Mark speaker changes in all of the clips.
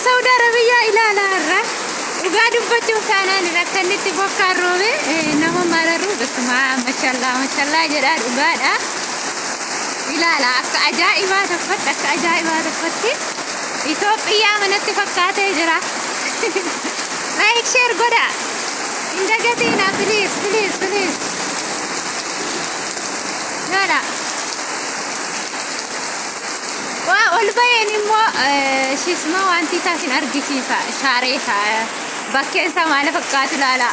Speaker 1: Saudi Arabiyyaa ilaalaa irra. Dhugaa dubbachuuf taanaan akka inni itti bokkaan roobe nama mararu basumaa mashallaa mashallaa jedhaa dhugaadha. Ilaala akka ajaa'ibaa tokkotti akka ajaa'ibaa tokkotti Itoophiyaa manatti fakkaatee jira. Like share godha. Hin dagatiina please please please. Ilaala. Waa ol baheen immoo shisma wanti isaa sin argisiisa. Shaaree isaa bakkeen isaa maal fakkaatu ilaala.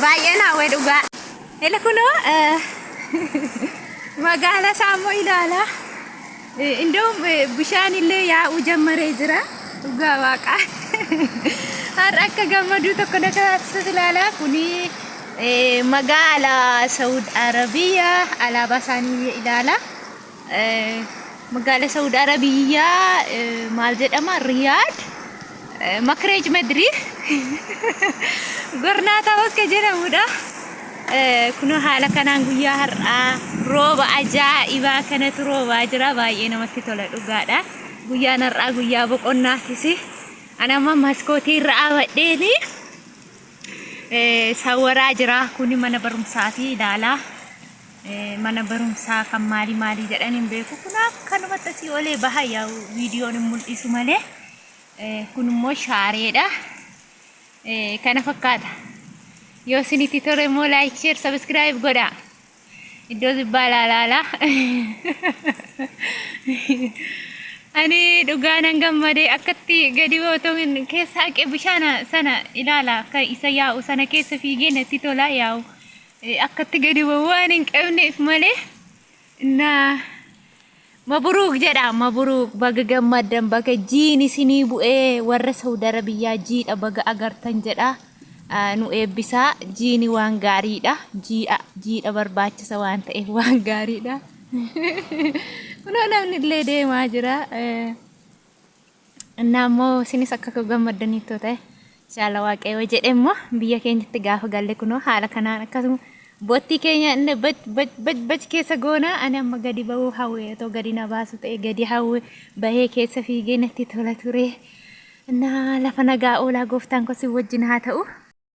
Speaker 1: Baay'een hawwee dhugaa. Ila kunoo magaala isaa immoo ilaala. Indoom bishaan illee yaa'uu jammaree jira. Dhugaa waaqaa. Har'a akka gammaduu tokko na taasisas ilaala. Kuni magaala Saud Arabiyaa alaabaa isaanii ilaala. Magaala Saud Arabiyaa maal jedhama? Riyaad. Makreej Madrii. Gornaataa bakka jedhamudha. Kunoo haala kanaan guyyaa har'aa rooba ajaa'ibaa kanatu roobaa jira. Baay'ee namatti tola dhugaadha. Guyyaan har'aa guyyaa boqonnaatis. Ani amma maskootii irra dhaabadheeni sawwaraa jira. Kuni mana barumsaati ilaalaa. Mana barumsaa kan maalii maalii jedhan hin beeku. Kun akkanumatti asii olee baha yaa'u viidiyoon hin mul'isu malee. Kun immoo shaareedha. Kana fakkaata. Yoo isinitti tole immoo like, share, subscribe godhaa. Iddoo zibbaa laalaalaa. Ani dhugaa nan gammadee akkatti gadi otoo hin keessa haqee bishaan sana ilaala akka isa yaa'u sana keessa fiigee natti tola yaa'u akkatti gadi ba'u waan hin qabneef malee na Maburuuk jedha maburuuk baga gammaddan baga jiin isinii bu'ee warra Saudi Arabiyyaa jiidha baga agartan jedha nu eebbisaa jiini waan gaariidha jiidha jiidha barbaachisa waan ta'eef waan gaariidha kunoo namni illee deemaa jira. Innaa immoo isinis akka koo gammaddaniittu ta'e inshallah waaqayyo jedhe immoo biyya keenyatti gaafa galle kunoo haala kanaan akkasuma bottii keenya inni baj baj baj baj keessa goona ani amma gadi bahuu hawwe otoo gadi na baasu ta'e gadi hawwe bahee keessa fiigee natti tola ture. Innaa lafa nagaa oolaa gooftaan koo si wajjin haa ta'u.